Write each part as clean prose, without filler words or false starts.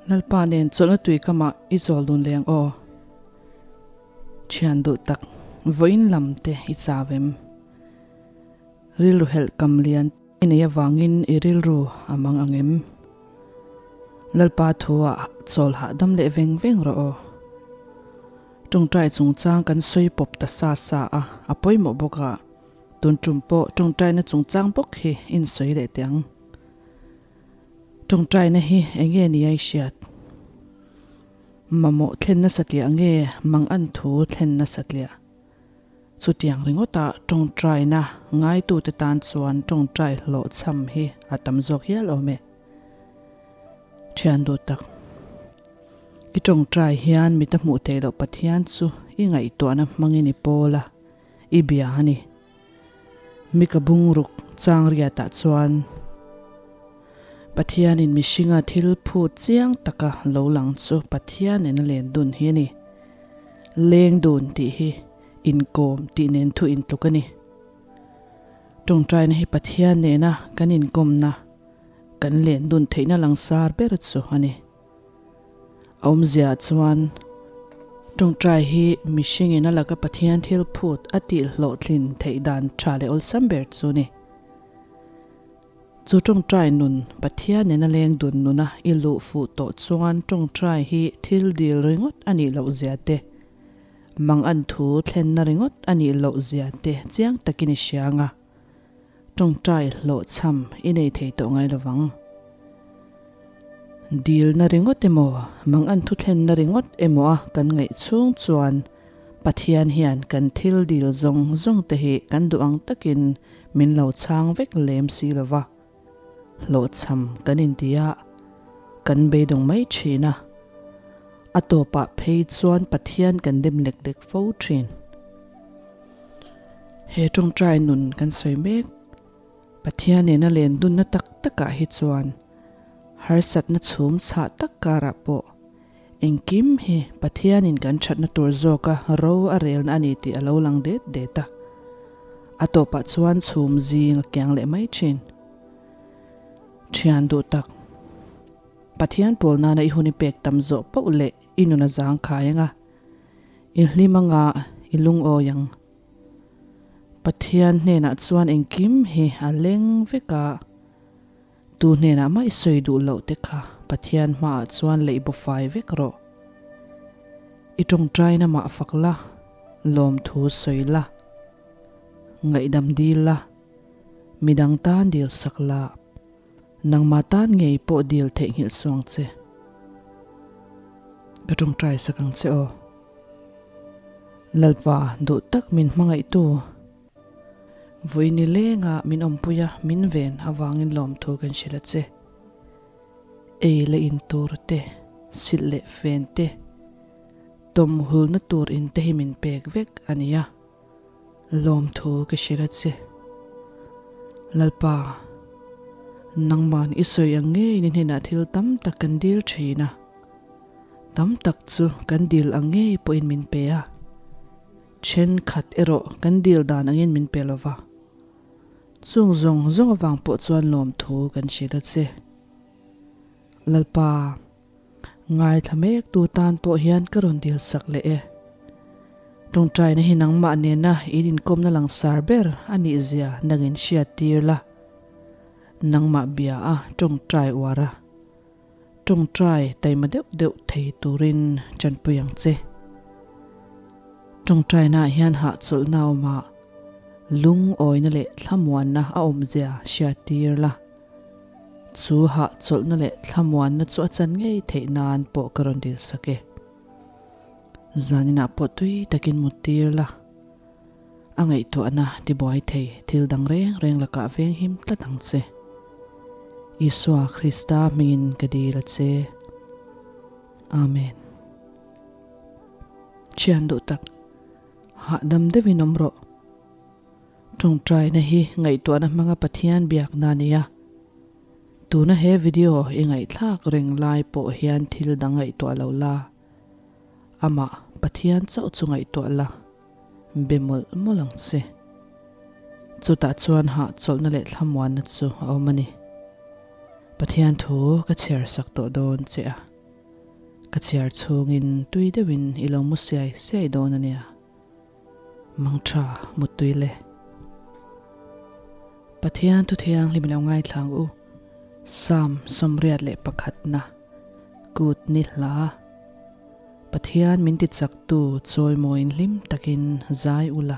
Lalpa nen chawlhna tui kamah i chawl dun leng aw. Thian duh tak, vawiin lam te i chau em? Rilru helh kam lian i nei avangin i rilru a mang ang em? Lalpa thuah chawl hahdam leh veng veng rawh aw. Tawngtai chungchang kan sawi pawp ta sa sa a, a pawimawh bawk a, tun tum pawh tawngtaina chungchang bawk hi in sawi leh teh ang. Tawngtaina hi eng nge ni a i hriat? Mamawh thlen nasa tliah nge mang an thu thlen nasa tliah? Chutiang ringawta tawngtaina ngaitute tan chuan tawngtai hlawhchham hi a tam zawk hial awm e. Thian duh tak, i tawngtai hian mita hmuh theih loh Pathian chu i ngaihtuahna hmangin i pawl a, i bia a ni. Mika bungruk chang riatah chuan Pathianin mihringa thil phut chiang taka lo lang chu Pathian nen a len dun hi a ni. Leng dun tih hi inkawm tih nen thu intluk a ni. Tawngtaina hi Pathian nena kan inkawmna, kan len dun theihna langsar ber chu a ni. A awmzia chuan tawngtai hi mihringin a laka Pathian thil phut a tih hlawhtlin theih dan tha leh awlsam ber chu a ni. Chu tawngtai nun Pathian nena leng dun nuna i luh fuh tawh chuan tawngtai hi thil dil ringawt a nih loh zia te, mang an thu thlenna ringawt a nih loh zia te chiang takin i hria ang a. Tawngtai hlawhchham i nei thei tawh ngai lovang. Dilna ringawt emaw, mangan thuthlenna ringawt emaw a kan ngaih chhung chuan Pathian hian kan thil dil zawng zawng te hi kan duh ang takin min lo chhang vek lem si lova. Hlawhchham kan inti a, kan beidawng mai thin a. A tawpah phei chuan Pathian kan dem lek lek fo thin. He tawngtai nun kan sawi mek. Pathian nena len dunna tak takah hi chuan harsatna chhum chhah tak karah pawh engkim hi Pathianin kan thatna tur zawka ro a relna a ni tih a lo lang det det a. A tawpah chuan chhum zing a kiang leh mai thin. Thian duh tak. Pathian pawl nana i hun i pek tam zawh poh leh i nun a zang khai ang a, i hlim anga i lungawi ang. Pathian hnenah chuan engkim hi a leng vek a, tu hnenah mah i sawi duh loh te kha Pathian hmaah chuan leih baw fai vek rawh. I tawngtaina mah fak la, lawmthu sawi la, ngaihdam dil la, midang tan dil sak la. Nangmah tan ngei pawh dil theihnghilh suang che. Ka tawngtai sak ang che aw. Lalpa duh tak min hmangaihtu. Vui ni lenga min awmpui a min ven avangin lawmthu kan hrilh a che. Ei leh in tur te, silh leh fen te, tawmhulna tur in te hi min pek vek a nia. Lawmthu ka hrilh a che. Lalpa, nangman i sawi ang ngei ni hnenah thil tam tak kan dil thin a. Tam tak chu kan dil ang ngei pawhin min pe a. Thenkhat erawh kan dil dan angin min pe lova. Chung zawng zawng avang pawh chuan lawmthu kan hrilh a che. Lalpa. Ngaithla mek tu tan pawh hian ka rawn dil sak leh e. Tawngtaina hi nangmah nena in inkawmna langsar ber a nih zia nangin hriat tir la. Nangmah bia a tawngtai uar a, tawngtai taima deuh deuh thei turin tanpui ang che. Tawngtaina ah hian hahchawlhna a awm a, lungawina leh thlamuanna a awmzia hriat tir la. Chu hahchawlhna leh thlamuanna chu a chan ngei theih nan pawh ka rawn dil sak e. Zaninah pawh tui takin mut tir la, a ngaihtuahna tibuai thei thil dang reng reng lakah veng him tlat ang che. Isua Krista hmingin ka dil a che. Amen. Thian duh tak, hahdam deuhin awm rawh. Tawngtaina hi ngaihtuahna hmanga Pathian biakna a ni a. Tuna he video i ngaihthlak reng lai pawh hian thil dang ngaihtuah lo la. Amah Pathian chauh chu ngaihtuah la, be mawlh mawlh ang che. Chutah chuan hahchawlhna leh thlamuanna chu a awm a ni. Pathian thu ka chhiar sak tawh dawn che a. Ka chhiar chhungin tui deuhin i lo mu siai siai dawn a nia. Mangtha muttui le. Pathian thu thianghlim i lo ngaithla ang u. Psalm 81 na kut ni hla. Pathian min ti chaktu chawimawiin hlim takin zai ula.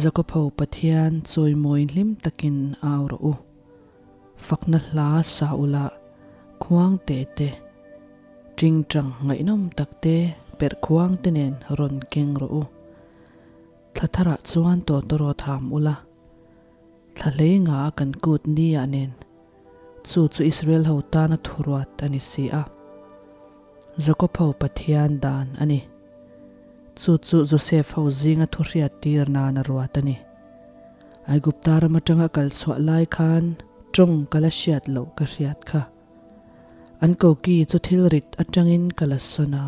Jakob-ho Pathian chawimawiin hlim takin au rawh u. Fakna hla sa ula, khuang te te, tingtang ngaihnawm tak te, perh khuang te nen rawn keng rawh u. Thla tharah chuan tawtawraw tham ula, thla hlei nga a kan kut ni ah nen, chu chu Israel ho tana thuruat a ni si a. Jakob ho Pathian dan a ni. Chu chu Joseph ho zinga thuhriat tir nan a ruat a ni. Aigupta ram atanga kal chhuah lai khan tawng ka la hriat loh ka hriat kha. An koki chu thil rit atangin ka la sawn a,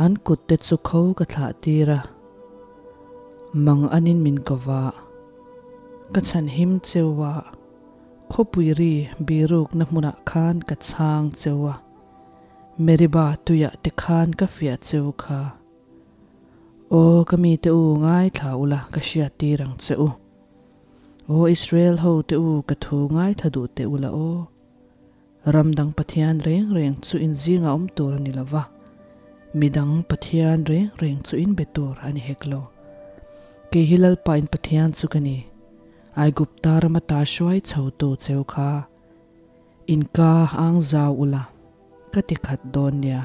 an kut te chu kho ka thlah tir a. Mang anin min ko va, ka chhan him cheu a, khawpui ri birukna hmunah khan ka chhang cheu a, Meribah tuiah te khan ka fiah cheu kha. Aw ka mite u ngaithla ula ka hriat tir ang che u. Aw Israel ho te u ka thu ngaithla duh teh ula aw. Ram dang Pathian reng reng chu in zingah awm tur a ni lo va, midang Pathian reng reng chu in be tur a ni hek lo. Kei hi Lalpa in Pathian chu ka ni, Aigupta rama ta hruai chho tu cheu kha. In ka ang zau ula. Ka ti khat dawn nia.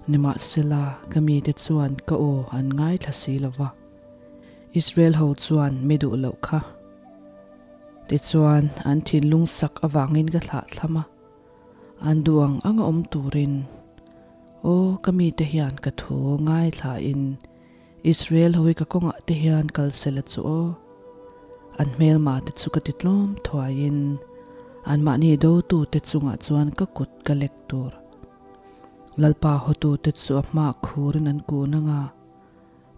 Nimahsela, ka mite chuan ka aw an ngaithla si lo va. Israel ho chuan mi duh loh kha. Tichuan, an thinlung sak avangin ka thlah thlam a, an duh ang anga awm turin. Aw, ka mite hian ka thu ngaithlain Israel ho hi ka kawngah te hian kal sela chu aw. An hmelma te chu ka ti tlawm thuaiin anmahni dotu te chungah chuan ka kut ka lek tur. Lalpa hotu te chu a hmah khurin an kun anga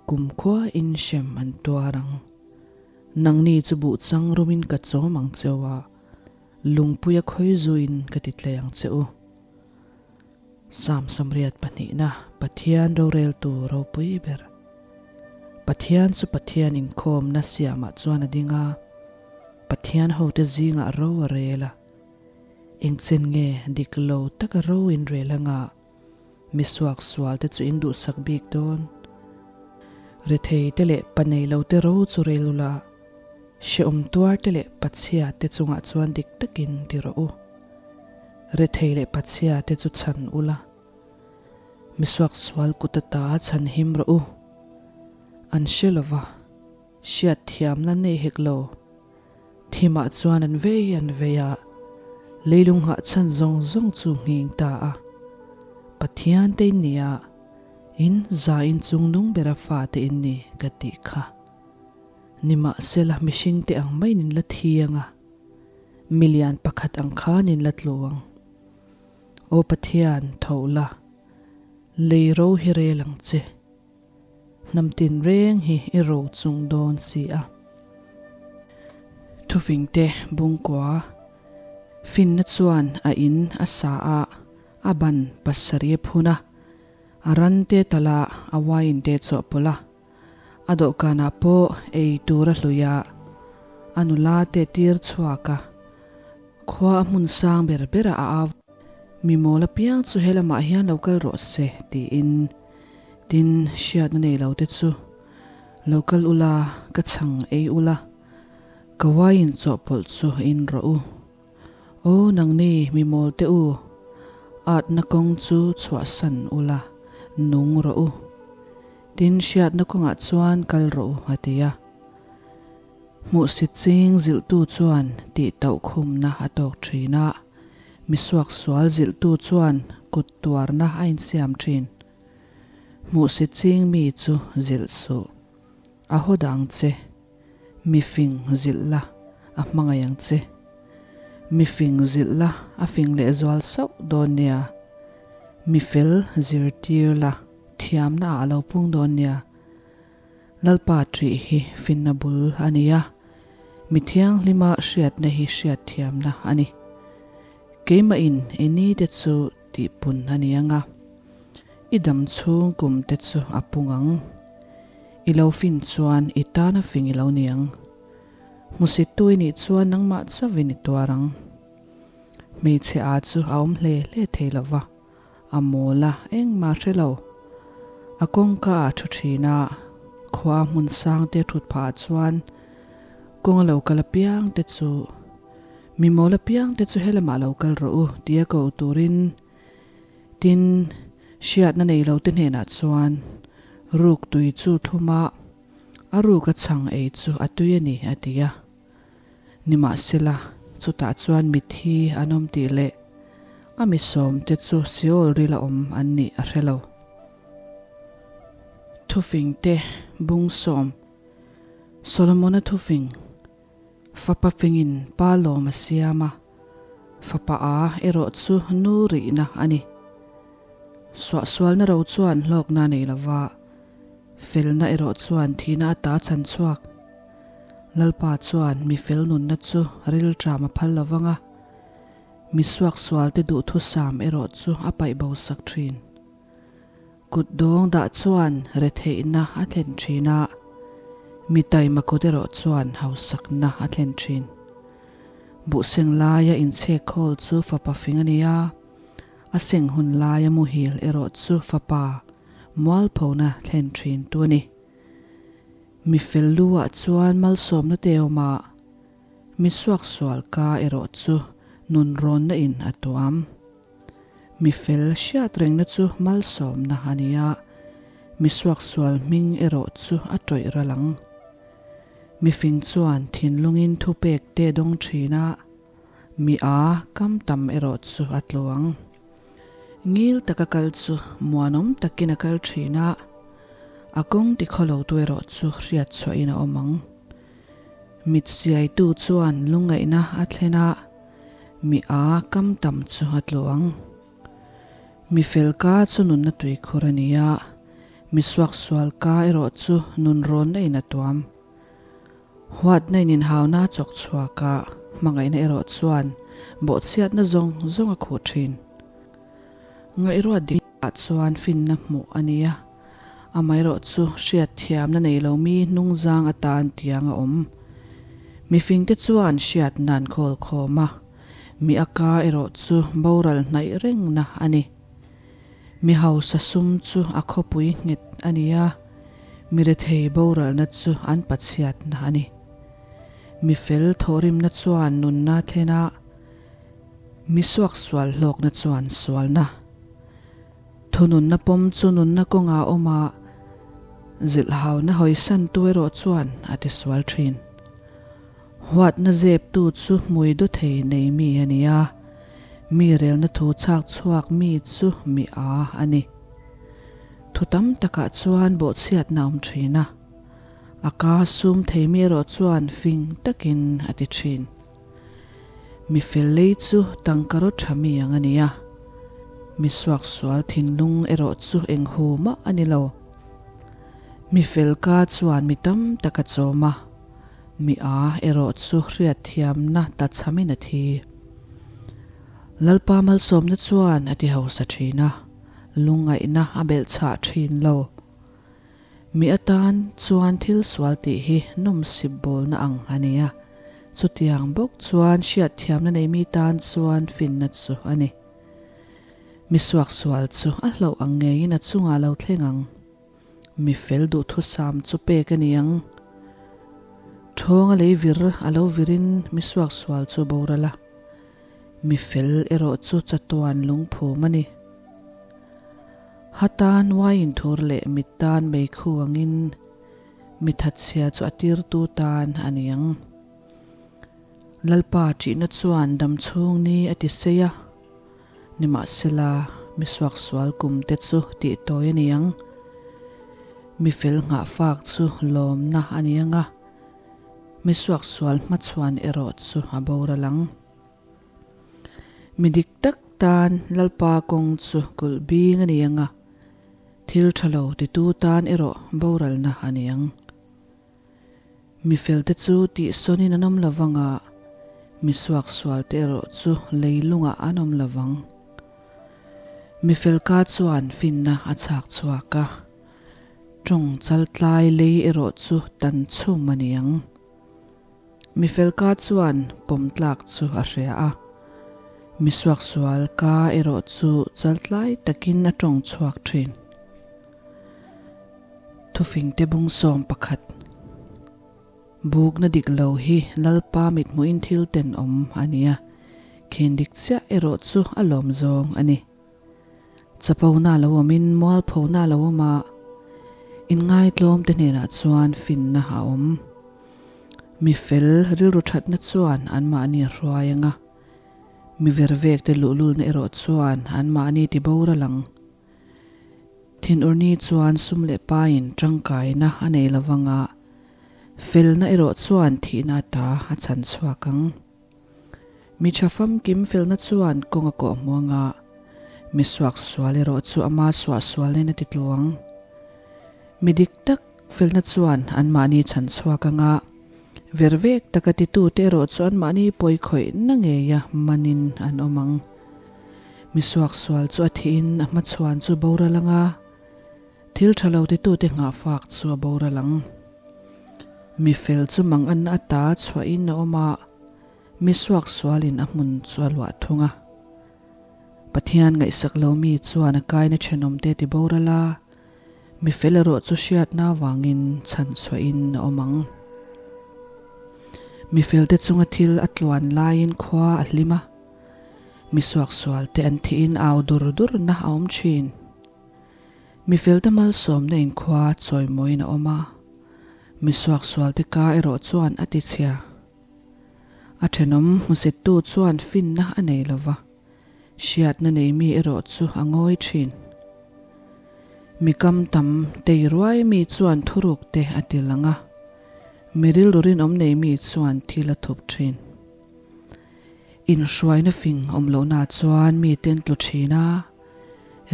kumkhua in hrem an tuar ang. Nangni chu buhchang rumin ka chawm ang cheu a, lungpuia khawi zuin ka ti tlei ang che u. Psalm 82 Pathian roreltu ropui ber. Pathian chu Pathian inkhawmna siamah chuan a ding a, Pathian hote zingah ro a rel a. Engchen nge dik lo taka ro in rel anga mi suaksualte chu in duhsak bik dawn? Retheite leh pa neilote ro chu rel ula, hrehawm tuarte leh pachhiate chungah chuan dik takin ti rawh u. Rethei leh pachhia te chu chhan ula, misuaksual kut ata chhan him rawh u. An hre lova, hriat thiamna nei hek lo. Thimah chuan an vei an vei a, leilung nghah chhan zawng zawng chu nghing ta a. Pathian te in ni a, in za in chungnung bera fate in ni ka tih kha. Nimahsela mihring te ang maiin in la thiang a. Milian pakhat ang khan in la tlu ang. Aw Pathian, tho la, lei ro hi rel ang che. Hnam tin reng hi i ro chung dawn si a. Thufingte bungkua finna chuan a in a sa a, a ban pasarih a phun a, a ran te tala a wine te chawhpawlh a. A dawhkanah pawh ei tur a hlui a, a nula te tir chhuak a, khua a hmun sang ber berah a au. Mi mawl apiang chu he lamah hian lo kal rawh se tiin tin hriatna nei lo te chu lo kal ula ka chhang ei ula, ka wine chawhpawlh chu in rawh u. Aw nangni mi mawl te u, atna kawng chu chhuahsan ula, nung rawh u. Tin hriatna kawngah chuan kal rawh u a ti a. Hmuhsit ching zilhtu chuan tih tauh khumna a tawk thin a, misuaksual zilhtu chuan kut tuarna a insiam thin. Hmuhsit ching mi chu zilh suh. A haw dang che. Mi fing zilh la, a hmangaih ang che. Mi fing zilh la, a fing lehzual sauh dawn nia. Mi fel zirtir la, thiamna ah a lo pung dawn nia. Lalpa ṭih hi finna bul a ni a, mi thianghlima hriatna hi hriatthiamna a ni. Keimahin i nite chu. tihpun a ni ang a, i dam chhung kum te chu a pung ang. I lo fin chuan i tana fing i lo ni ang. Hmusit tu i nih chuan nangmah chauhin i tuar ang. Hmeichhe a chu a awm hle hle thei lo va, a mawl a, engmah hre lo. A kawngka ah thu thin a, khua hmun sang te thut phah ah chuan kawng a lo kal apiang te chu, Mi mawl apiang te chu helamah lo kal rawh u tia ko turin tin hriatna nei lo te hnenah chuan ruk tui chu thlum a, a ruk a chhang ei chu a tui a ni a ti a. Nimahsela, chutah chuan mitthi an awm tih leh a mi sawmte chu Seol rila awm an nih a hre lo. Thufingte Bungsawm, Solomona thufing, Fapa fingin pa lawm a siam a, fapa a erawh chu nu rihna a ni. Suahsualna ro chuan hlawkna a nei lova, felna erawh chuan thihna ata chhan chhuak. Lalpa chuan mi fel nunna chu rilṭam a phal lovang a, mi suaksualte duhthusam erawh chu a paih bo sak ṭhin. Kut dawng dah chuan retheihna a thlen ṭhin a, mi taima kut erawh chuan hausakna a thlen ṭhin. Buhseng laia inchhek khawl chu fapa fing a ni a, a seng hun laia muhil erawh chu fapa mualphona thlen ṭhin tu a ni. Mi fel lu ah chuan malsawmna te awm a, mi suaksual ka erawh chu nunrawnna in a tuam. Mi fel hriat rengna chu malsawmna a ni a, mi suaksual hming erawh chu a tawih ral ang. Mi fing chuan thinlungin thupek te dawng thin a, mi a kam tam erawh chu a tlu ang. Ngil taka kal chu muanawm takin a kal thin a, a kawng tikhawlotu erawh chu hriat chhuahin a awm ang. Mit siaitu chuan lungngaihna a thlen a, mi a kam tam chu a tlu ang. Mi fel ka chu nunna tuikhur a ni a, mi suaksual ka erawh chu nunrawnna in a tuam. Huatna in inhauna a chawk chhuak a, hmangaihna erawh chuan bawhchhiatna zawng zawng a khuh thin. Ngaihruat dik ah chuan finna hmuh a ni a, amaherawh chu hriatthiamna nei lo mi hnungzang atan tiang a awm. Mifingte chuan hriatna an khawl khawm a, mi a ka erawh chu boral hnaih rengna a ni. Mi hausa sum chu a khawpui nghet a ni a, mi rethei boralna chu an pachhiatna a ni. Mi fel thawhrimna chuan nunna thlen a, mi suaksual hlawkna chuan sualna. Thununna pawm chu nunna kawngah a awm a, zilhhauna hawisantu erawh chuan a tisual thin. Huatna zeptu chu hmui daw thei nei mi a ni a, mi relna thu chhak chhuak mi chu mi a a ni. Thu tam takah chuan bawhchhiatna a awm thin a, a ka sum thei mi erawh chuan fing takin a ti thin. Mi fel lei chu tangka raw tha mi ang a ni a, mi suaksual thinlung erawh chu eng hu mah a ni lo. Mi fel ka chuan mi tam tak a chawm a. Mi a erawh chu hriatthiamna ta chhamin a thi. Lalpa malsawmna chuan a ti hausa thin a, lungngaihna a belh chhah thin lo. Mi atan chuan thil sual tih hi nawmsip bawlna ang a ni a, chutiang bawk chuan hriatthiamna nei mi tan chuan finna chu a ni. Mi suaksual chu a hlauh ang ngeiin a chungah lo thleng ang. Mi fel duhthusam chu pek a ni ang. Ṭhawnga lei vir a lo virin mi suaksual chu boral a, mi fel erawh chu chatuan lungphum a ni. Ha tan uaiin thur leh mit tan meikhu angin mi thatchhia chu a tirtu tan a ni ang. Lalpa ṭihna chuan damchhung ni a ti sei a. Nimahsela, mi suaksual kum te chu tih tawi a ni ang. Mi fel nghahfak chu lawmna a ni ang a, mi suaksual hmachhuan erawh chu a boral ang. Mi dik tak tan Lalpa kawng chu kulh bing a ni ang a, thil tha lo titu tan erawh boralna a ni ang. Mi felte chu tihsawnin an awm lo vang a, mi suaksualte erawh chu leilungah an awm lo vang. Mi fel ka chuan finna a chhak chhuak a, tawng chaltlai lei erawh chu tan chhum a ni ang. Mi fel ka chuan pawm tlak chu a hria a, mi suaksual ka erawh chu chaltlai takin a tawng chhuak thin. Thufingte bung 11. Bukna dik lo hi Lalpa mithmuhin thil tenawm a ni a, khin dik chiah erawh chu a lawm zawng a ni. Chapona lo awmin mualphona lo awm a, inngaitlawm te hnenah chuan finna a awm. Mi fel rilru thatna chuan anmahni a hruai ang a, mi vervek te luhlulna erawh chuan anmahni ti boral ang. Thinurni chuan sum leh pain tangkaina a nei lo vang a, felna erawh chuan thihna ata a chhan chhuak ang. Mi tha famkim felna chuan kawng a kawh hmuang a, mi suaksual erawh chu ama suahsualnain a ti tluang. Mi dik tak felna chuan anmahni chhan chhuak ang a, vervek taka titute erawh chu anmahni pawi khawihna ngeia manin an awm ang. Mi suaksual chu a thihin a hmachhuan chu boral ang a, thil tha lo titute nghahfak chu a boral ang. Mi fel chu manganna ata chhuahin a awm a, mi suaksualin a hmun chu a luah thung a. Pathian ngaihsak lo mi chuan a kaina thenawmte ti boral a, mi fel erawh chu hriatna avangin chhan chhuahin a awm ang. Mi felte chunga thil a tluan laiin khua a hlim a, mi suaksualte an thihin au dur durna a awm thin. Mi felte malsawmna inkhua chawimawiin a awm a, mi suaksualte ka erawh chuan a tichhia. A thenawm hmusittu chuan finna a nei lo va, hriatna nei mi erawh chu a ngawi thin. Mi kam tam tei ruai mi chuan thuruk te a ti lang a, mi rilru rinawm nei mi chuan thil a thup thin. Inhruaina fing awm lohna chuan mite an tlu thin a,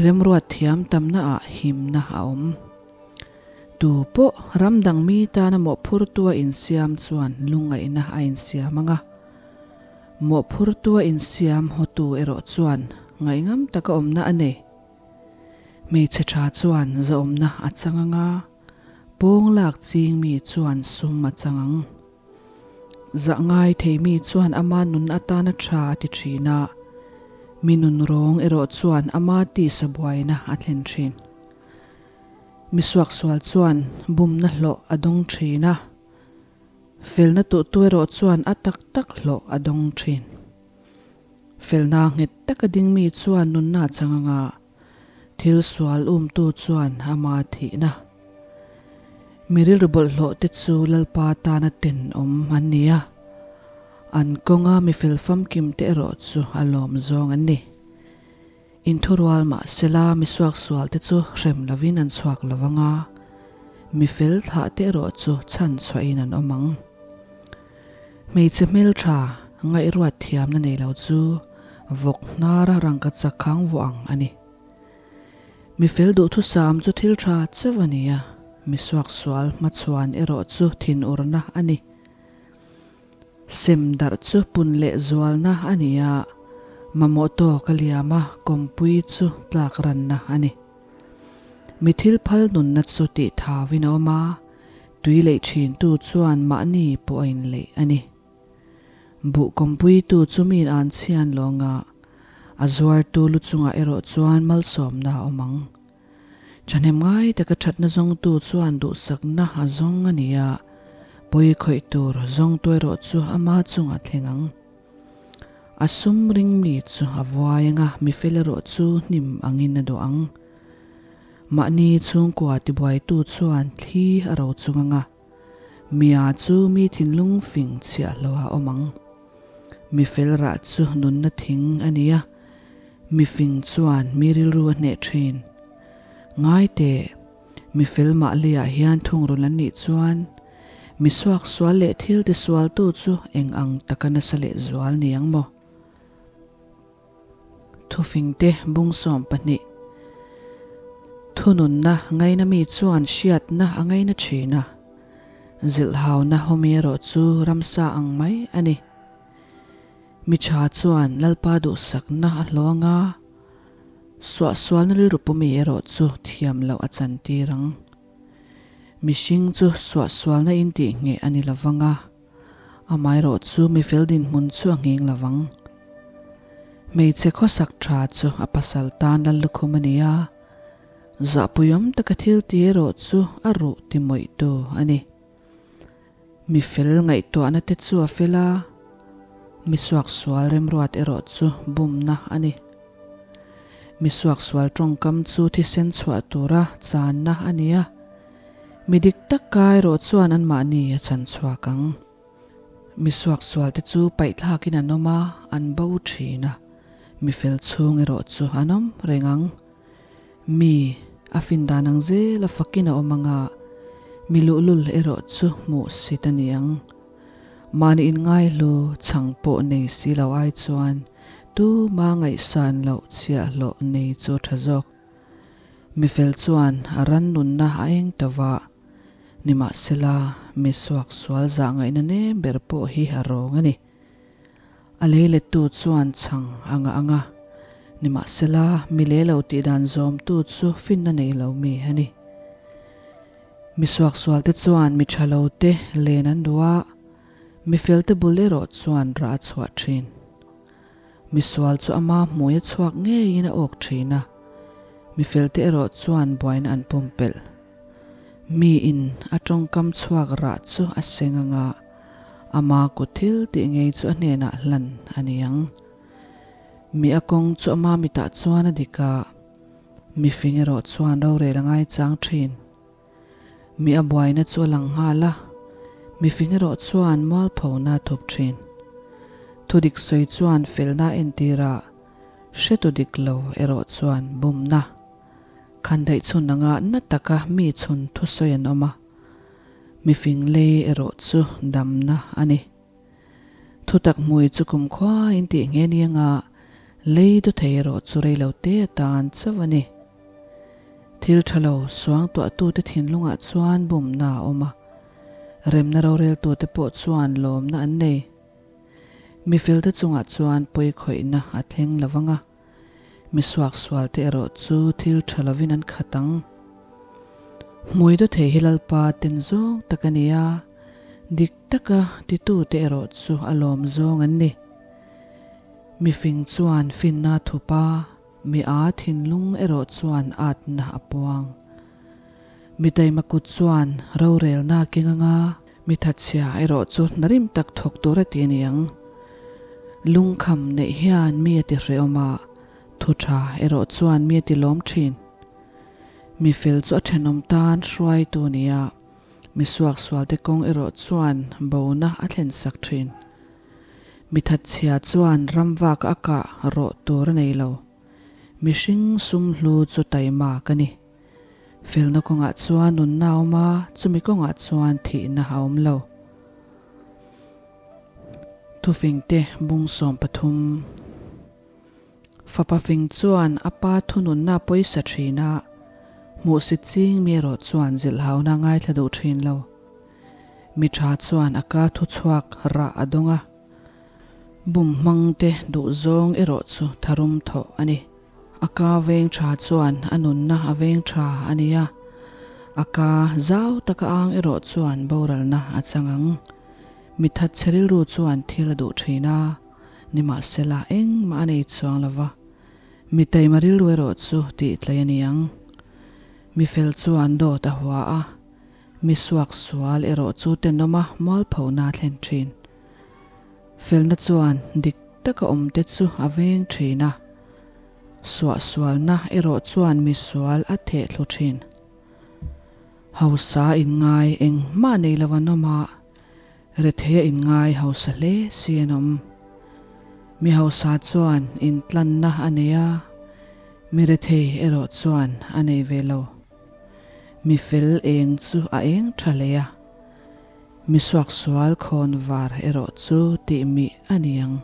remruat thiam tamna ah himna a awm. Tu pawh ram dang mi tana mawhphurtua insiam chuan lungngaihna a insiam ang a, mawhphurtua insiam hawtu erawh chuan ngaihngam taka awmna a nei. Hmeichhe tha chuan zahawmna a chang ang a, pawng lak ching mi chuan sum a chang ang. Zah ngai thei mi chuan ama nun atana tha a ti thin a, mi nun rawng erawh chuan ama tisa buaina a thlen thin. Mi suaksual chuan bumna hlawh a dawng thin a, felna tuhtu erawh chuan a tak tak hlawh a dawng thin. Felna nghet taka ding mi chuan nunna chang anga Thil sual umtu chuan ama thihna. Mi rilru bawlhhlawh te chu Lalpa tana tenawm an ni a, an kawnga mi fel famkim te erawh chu a lawm zawng an ni. Inthurual mahsela mi suaksual te chu hrem lovin an chhuak lo vang a, mi fel thlah te erawh chu chhan chhuahin an awm ang. Hmeichhe hmeltha ngaihruat thiamna nei lo chu vawk hnara rangka chak khang vuah ang a ni. Mi fel duhthusam chu thil tha chauh a ni a, mi suaksual hmachhuan erawh chu thinurna a ni. Sem darh chu pun leh zualna a ni a, mamawh tawk a liam a, kawmpui chu tlak ranna a ni. Mi thil phal nunna chu tih thauvin a awm a, tui leih thintu chuan mahni pawh a inleih a ni. Buh kawmpuitu chu miin an chhian lawnga a zuartu lu chungah erawh chuan malsawmna a awm ang. Thahnem ngai taka thatna zawngtu chuan duhsakna a zawng a ni a, pawi khawih tur zawngtu erawh chu ama chungah thleng ang. A sum ring mi chu a vuai ang a, mi fel erawh chu hnim angin a duh ang. Mahni chhungkua tibuaitu chuan thli a ro chung ang a, mia chu mi thinlung fing chhiahlo a awm ang. Mi fel rah chu nunna thing a ni a, mi fing chuan mi rilru a hneh thin. Ngai teh, mi fel mahliah hian thungrul an nih chuan, Mi suaksual leh thil tisualtu chu eng ang taka nasa leh zual ni ang maw? Thufingte bung 12 Thununna ngaina mi chuan hriatna a ngaina thin a, zilhhauna hawmi erawh chu ramsa ang mai a ni. Mi tha chuan Lalpa duhsakna a hlawng a. Suahsualna rilru pumi erawh chu thiam loh a chantir ang. Mihring chu suahsualna in tih ngheh a ni lovang a, amaherawh chu mifel dinhmun chu a nghing lovang. Hmeichhe khawsak tha chu a pasal tan lal lukhum a ni a, zahpuiawm taka thil ti erawh chu a ruh ti mawihtu a ni. Mi fel ngaihtuahna te chu a fel a, mi suaksual remruat erawh chu bumna a ni. Mi suaksual tawngkam chu thisen chhuah tura channa a ni a, mi dik tak ka erawh chuan anmahni a chan chhuak ang. Mi suaksual te chu paihthlakin an awm a, an bo thin a, mi fel chhung erawh chu an awm reng ang. Mi a fin dan ang zel a fakin a awm ang a, mi luhlul erawh chu hmuh sit a ni ang. Mahni inngaihlu chhang pawh nei si lo ai chuan tuma ngaihsan loh chhiahhlawh nei chu a tha zawk. Mi fel chuan a ran nunna a eng ta va, nimahsela mi suaksual zah ngaihna nem ber pawh hi a rawng a ni. A lei lettu chuan chhang a ngah ang a, nimahsela mi leh lo tih dan zawmtu chu finna nei lo mi a ni. Mi suaksualte chuan mi tha lo te len an duh a, mi felte bul erawh chuan rah a chhuah thin. Mi sual chu ama hmui a chhuak ngeiin a awk thin a, mi felte erawh chuan buaina an pumpelh. Miin a tawngkam chhuak rah chu a seng ang a, ama kut thil tih ngei chu a hnenah hlan a ni ang. Mi a kawng chu ama mitah chuan a dik a, mi fing erawh chuan rorel a ngaichang thin. Mi a buaina chu a lang nghal a, mi fing erawh chuan mualphona a thup thin. Thudik sawi chuan felna a entir a, hretu dik lo erawh chuan bumna. Khandaih chhun anga na taka mi chhun thusawi an awm a, mifing lei erawh chu damna a ni. Thutak hmui chu kumkhua in tih nghe ni anga lei du thei erawh chu rei lo te atan chauh a ni. Thil tha lo suangtuahtute thinlungah chuan bumna a awm a, remna roreltute pawh chuan lawmna an nei. Mifelte chungah chuan pawikhawihna a thleng lo vang a. Mi suaksualte erawh chu thil tha lovin an khat ang. Hmui do thei hi Lalpa ten zawng tak a ni a, dik taka titute erawh chu a lawm zawng an ni. Mi fing chuan finna a thup a, mi a thinlung erawh chuan atna a puang. Mi taima kut chuan rorelna a keng anga, Mi thatchhia erawh chu hna rim tak thawk tur a ti a ni ang. Lungkham neih hian mi a ti hrehawm a, thu tha erawh chuan mi a ti lawm thin. Mi fel chu a thenawm tan hruaitu a ni a, mi suaksualte kawng erawh chuan bona a thlensak thin. Mi thatchhia chuan ramvak a kah rawh tur a nei lo. Mihring sum hlu chu taima ka ni. Felna kawngah chuan nunna a awm a, chumi kawngah chuan thihna a awm lo. Thufingte bung 13 Fapa fing chuan a pa thununna a pawisa thin a, hmuhsit ching mi erawh chuan zilhhauna a ngaithla duh thin lo. Mi tha chuan a ka thuchhuak rah a dawng a, bum hmangte duhzawng erawh chu tharum thawh a ni. A ka veng tha chuan a nunna a veng tha a ni a, a ka zau taka ang erawh chuan boralna a chang ang. Mi thatchhe rilru chuan thil a duh thin a, nimahsela engmah a nei chuang lo va, mi taima rilru erawh chu tih tlai a ni ang. Mi fel chuan dawt a hua a, mi suak sual erawh chu tenawma mualphona a thlen thin. Felna chuan dik taka awmte chu a veng thin a, suahsualna erawh chuan misual a theh thlu thin. Hausa inngai engmah nei lo an awm a, retheia inngai hausa hle si an awm. Mi hausa chuan intlanna a nei a, mi rethei erawh chuan a nei ve lo. Mi fel eng chu a eng tha hle a. Mi suaksual khawn var erawh chu tih mih a ni ang.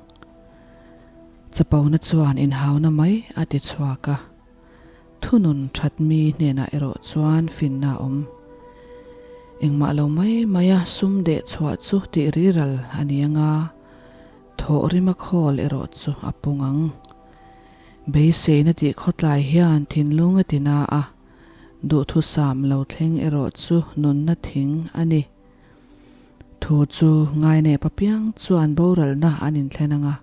Chapona chuan inhauna mai a ti chhuak a, thunun that mi hnenah erawh chuan finna a awm. Engmah lo mai maia sum deh chhuah chu tih riral a ni ang a, thawh rima khawl erawh chu a pung ang. Beiseina tih khawtlai hian thinlung a ti na a, duhthusam lo thleng erawh chu nunna thing a ni. Thu chu ngainep apiang chuan boralna an inthlen ang a,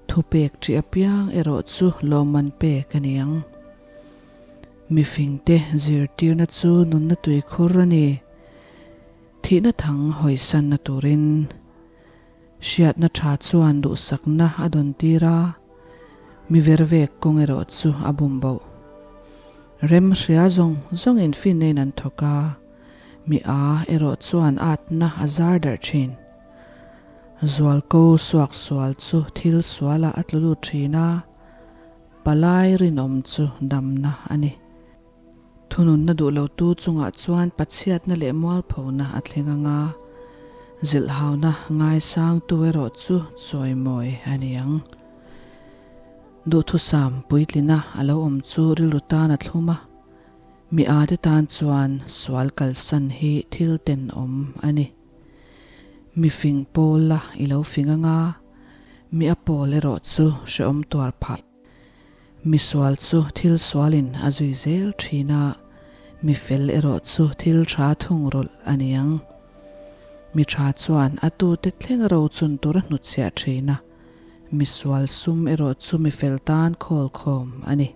thupek ṭih apiang erawh chu lawmman pek a ni ang. Mifingte zirtirna chu nunna tuikhur a ni. Thihna thang hawisanna turin hriatna tha chuan duhsakna a dawn tir a, mi vervek kawng erawh chu a bum boh. Rem hria zawng zawngin finna in an thawk a, mi a erawh chuan atna a zar darh thin. Zualko suaksual chu thil sualah a tlu lut thin a, palai rinawm chu damna a ni. Thununna duh lotu chungah chuan pachhiatna leh mualphona a thleng ang a, zilhhauna ngaisangtu erawh chu chawimawi a ni ang. Duhthusam puitlina a lo awm chu rilru tan a thlum a, mi ate tan chuan sual kalsan hi thil tenawm a ni. Mi fing pawl la i lo fing ang a, mi a pawl erawh chu hrehawm tuar phah. Mi sual chu thil sualin a zui zel thin a, mi fel erawh chu thil tha thungrulh a ni ang. Mi tha chuan a tute thleng rochun tur a hnutchhiah thin a, mi sual sum erawh chu mi fel tan khawl khawm a ni.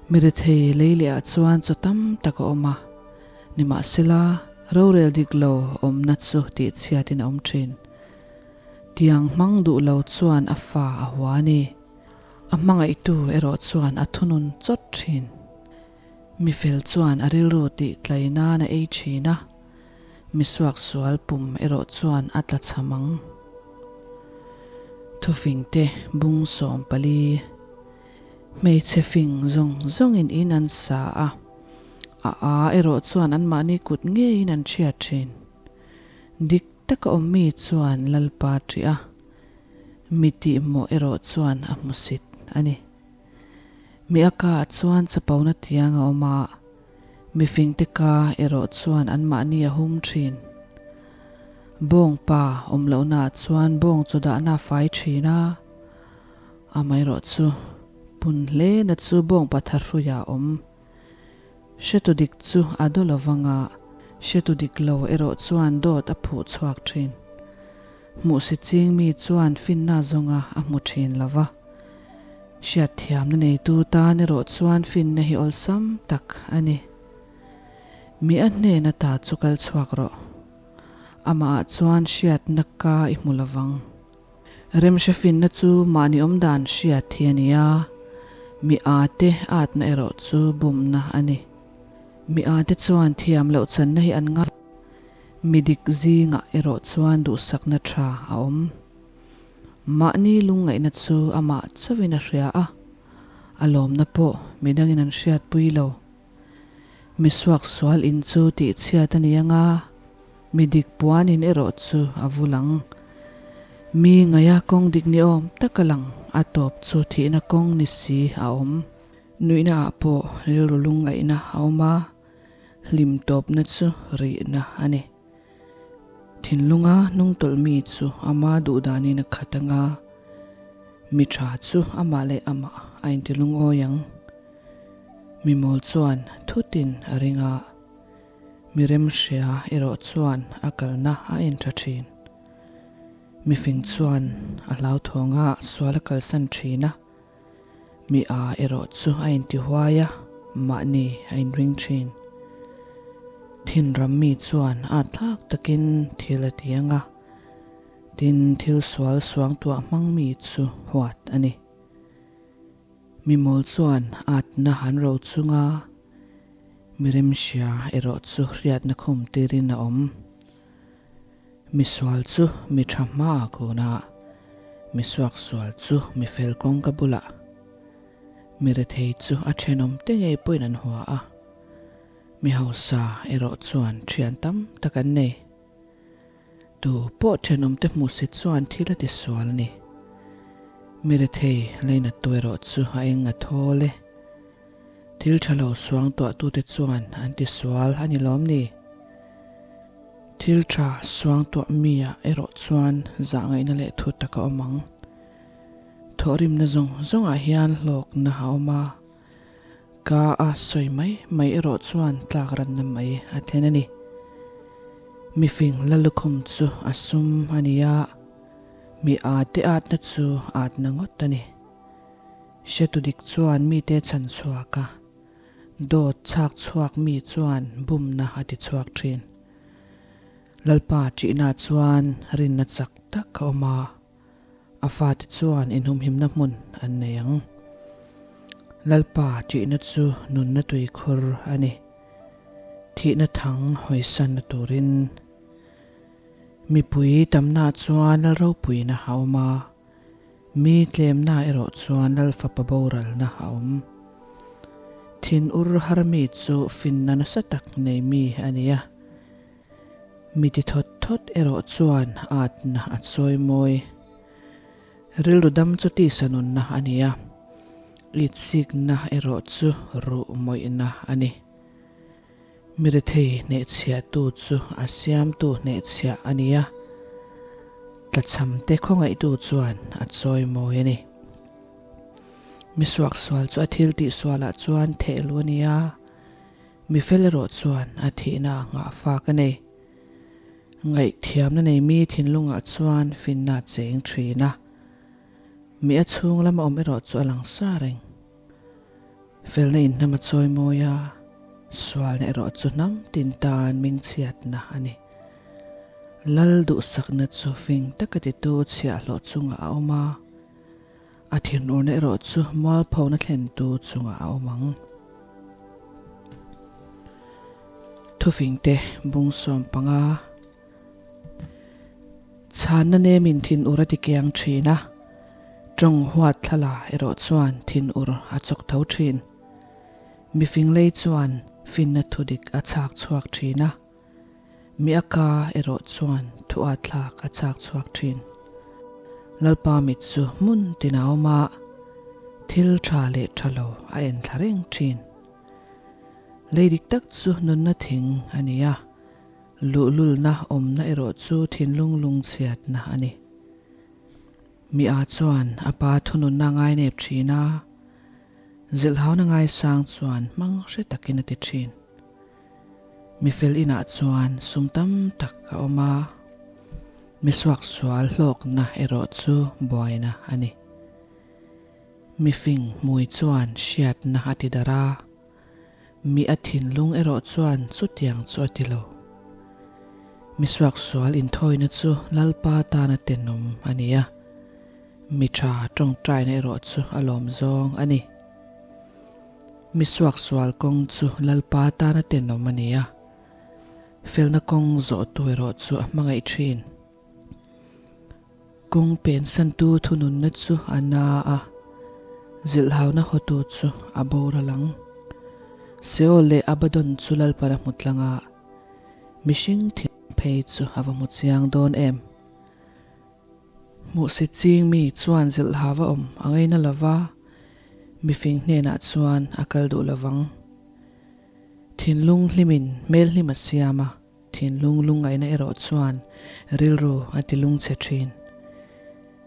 Mi rethei lei leh ah chuan chaw tam tak a awm a, nimahsela rorel dik lo awmna chu tihchhiatin a awm thin. Tiang hmang duh lo chuan a fa a hua a ni. A hmangaihtu erawh chuan a thunun chawt thin. Mi fel chuan a rilru tih tlai nan a ei thin a, mi suaksual pum erawh chuan a tla chham ang. Thufingte bung 14 Hmeichhe fing zawng zawngin in an sa a, a a erawh chuan anmahni kut ngeiin an chhiat thin. Dik taka awm mi chuan Lalpa ṭih a, mi tihmawh erawh chuan a hmusit a ni. Mi a ka ah chuan chapona tiang a awm a, mi fingte ka erawh chuan anmahni a hum ṭhin. Bawngpa awm lohna ah chuan bawng chaw dahna a fai ṭhin a, amaherawh chu pun hlena chu bawngpa tharhruiah a awm. Hretu dik chu a daw lo vang a, hretu dik lo erawh chuan dawt a phuh chhuak thin. Hmuhsi ching mi chuan finna zawnga a hmu thin lo va. Hriatthiamna neitu tan erawh chuan finna hi awlsam tak a ni. Mi a hnena ta chu kal chhuak rawh. Amahah chuan hriatna ka i hmu lo vang. Remhre finna chu mahni awmdan hriat hi a ni a, mi ate atna erawh chu bumna a ni. Mi ate chuan thiam loh channa hi an ngai, mi dik zingah erawh chuan duhsakna tha a awm. Mahni lungngaihna chu amah chauhin a hria a, a lawmna pawh midangin an hriatpui lo. Mi suaksual in chu tihchhiat a ni anga, Mi dik puanin erawh chu a vul ang. Mi ngaia kawng dik ni awm tak a lang, a tawp chu thihna kawng ni si a awm. Nuihna ah pawh rilru lungngaihna a awm a, hlim tawpna chu rihna a ni. Thinlunga hnungtawlh mi chu ama duhdanin a khat ang a, mi tha chu amah leh amah a intilungawi ang. Mi mawl chuan thutin a ring a. Mi remhria erawh chuan a kalna a en tha thin. Mi fing chuan a hlauthawng a sual a kalsan thin a, mi a erawh chu a intihuai a, mahni a inring thin. Thinram mi chuan a thlak takin thil a ti ang a, tin thil sual suangtuah hmang mi chu huat a ni. Mi mawl chuan atna an ro chunga mi remhria erawh chu hriatna khum tirin a awm. Mi sual chu mi tha hma a kun a, mi suaksual chu mi fel kawngka bulah. Mi rethei chu a thenawm te ngei pawhin an hua a, mi hausa erawh chuan thian tam tak an nei. Tu pawh thenawmte hmuhsit chuan thil a tisual a ni. Mi rethei leinattu erawh chu a eng a thawl e. Thil tha lo suang tuahtute chuan an tisual a ni lawm ni? Thil tha suang tuah mi ah erawh chuan zahngaihna leh thu tak a awm ang. Thawhrimna zawng zawngah hian hlawkna a awm a, ka a sawi mai mai erawh chuan tlak ranna mai a thlen a ni. Mifing la lukhum chu a sum a ni a, mi a te atna chu atna ngawt a ni. Hretu dik chuan mite chhan chhuak a, dawt chhak chhuak mi chuan bumna a ti chhuak thin. Lalpa ṭihna chuan rinna chak tak a awm a. A fate chuan inhumhimna hmun an nei ang. Lalpa ṭihna chu nunna tuikhur a ni. Thihna thang hawisanna turin mipui tamna chuan lal ropuina a awm a, mi tlemna erawh chuan lal fapa boralna a awm. Thinur har mi chu finna nasa tak nei mi a ni a. Mi ti thawt thawt erawh chuan atna a chawi mawi. Rilru dam chu tisa nunna a ni a, itsikna erawh chu ruh mawihna a ni. Mi rethei hnehchhiahtu chu a siamtu hnehchhiah a ni a, tlachhamte khawngaihtu chuan a chawi mawi a ni. Mi suaksual chu a thil tihsualah chuan thehlu a ni a. Mi fel erawh chuan a thihna a nghah fak a nei. Ngaihthiamna nei mi thinlungah chuan finna a cheng thin a, mi a chhung lama awm erawh chu a lang sa reng. Felna in hnam a chawi mawi a, sualna erawh chu hnam tin tan mingchhiatna a ni. Lal duhsakna chu fing taka titu chhiahhlawh chungah a awm a. A thinurna erawh chu mualphona thlentu chungah a awm ang. Thufingte bung 15 Chhanna nemin thinur a tikiang thin a, tawng huat thlala erawh chuan thinur a chawk tho thin. Mifing lei chuan finna thudik a chhak chhuak thin a. Mi a ka erawh chuan thu a thlak a chak chhuak thin. Lalpa mit chu hmun tin a awm a, thil tha leh tha lo a en thla reng thin. Lei dik tak chu nunna thing a ni a, luhlulna awmna erawh chu thinlung lungchhiatna a ni. Mi a chuan a pa thununna a ngainep thin a, zilhhauna ngaisang chuan hmang hre takin a ti thin. Mi fel inah chuan sum tam tak a awm a, mi suaksual hlawkna erawh chu buaina a ni. Mi fing hmui chuan hriatna a ti darh a, mi a thinlung erawh chuan chutiang chu a ti lo. Mi suaksual inthawina chu Lalpa tana tenawm a ni a, mi tha tawngtaina erawh chu a lawm zawng a ni. Mi suaksual kawng chu Lalpa tana tenawm a ni a, felna kawng zawhtu erawh chu a hmangaih thin. Kawng pensantu thununna chu a na a, zilhhauna hawtu chu a boral ang. Seol leh Abaddon chu Lalpan a hmu tlang a, mihring thin phei chu a va hmu chiang dawn em? Hmuhsit ching mi chuan zilh ha va awm a ngaina lo va, mifing hnenah chuan a kal duh lo vang. Thinlung hlimin hmel hlim a siam a, thinlung lungngaihna erawh chuan rilru a ti lungchhe thin.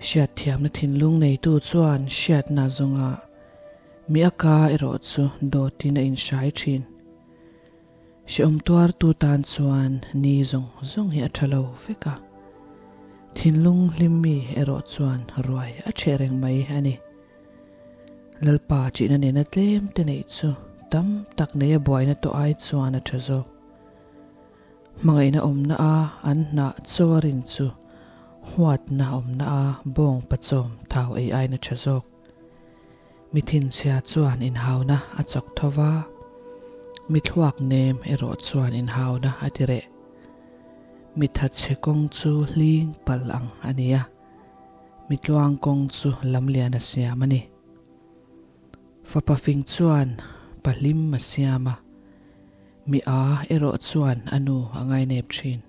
Hriatthiamna thinlung neitu chuan hriatna zawnga mi a ka erawh chu dawtin a inhrai thin. Hrehawm tuartu tan chuan ni zawng zawng hi a tha lo vek a, thinlung hlim mi erawh chuan ruai a ṭheh reng mai a ni. Lalpa ṭihna nena tlem te neih chu tam tak neia buaina tawh ai chuan a ṭha zawk. Hmangaihna awmna a an hnah chaw a rin chu huatna awmna a bawng pachawm thau ei aiin a ṭha zawk. Mi thinchhia chuan inhauna a chawk tho va, mi thluak nem erawh chuan inhauna a ti reh. Mi thatchhe kawng chu hling pal ang a ni a, mi tluang kawng chu lamlian a siam a ni. Fapa fing chuan pa hlim a siam a, mi a erawh chuan a nu a ngainep thin.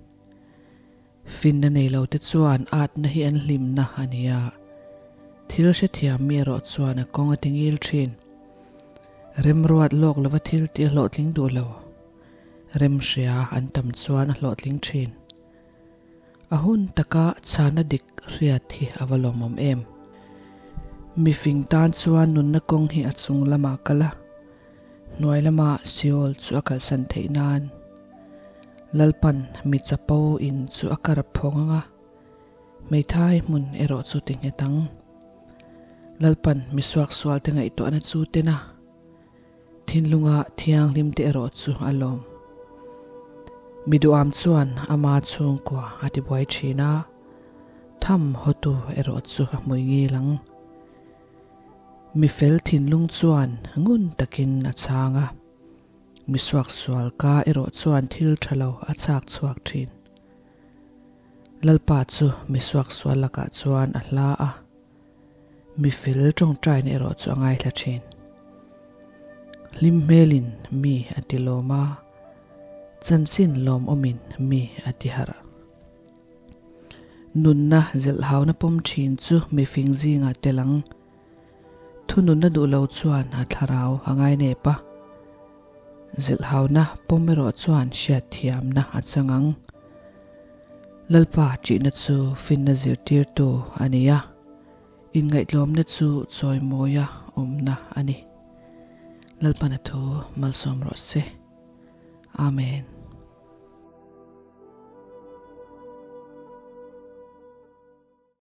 Finna nei lo te chuan atna hi an hlimna a ni a, thil hrethiam mi erawh chuan a kawng a tingil thin. Remruat lawk lova thil tih a hlawhtling duh lo. Remhria an tam chuan a hlawhtling thin. A hun taka chhana dik hriat hi a va lawmawm em. Mifing tan chuan nunna kawng hi a chung lamah kal a, hnuai lama Seol chu a kalsan theih nan. Lalpan mi chapo in chu a kar phawng ang a, hmeithai hmun erawh chu ti nghet ang. Lalpan mi suaksual te ngaihtuahna chu ten a, Thinlunga thianghlim te erawh chu a lawm. Mi duham chuan ama chhungkua a tibuai thin a, tham hawtu erawh chu a hmui ngil ang. Mi fel thinlung chuan ngun takin a chhang a, mi suaksual ka erawh chuan thil tha lo a chhak chhuak thin. Lalpa chu mi suaksual lakah chuan a hla a. Mi fel tawngtaina erawh chu a ngaithla thin. Hlim hmelin mi a ti lawm a, chanchin lawmawmin mi a ti harh. Nunna zilhhauna pawm thin chu mi fing zingah tel ang. Thununna duh lo chuan a thlarau a ngainep a, zilhhauna pawm erawh chuan hriatthiamna a chang ang. Lalpa ṭihna chu finna zirtirtu a ni a, inngaihtlawmna chu chawimawia awmna a ni. Lalpana thu malsawm rawh se. Amen.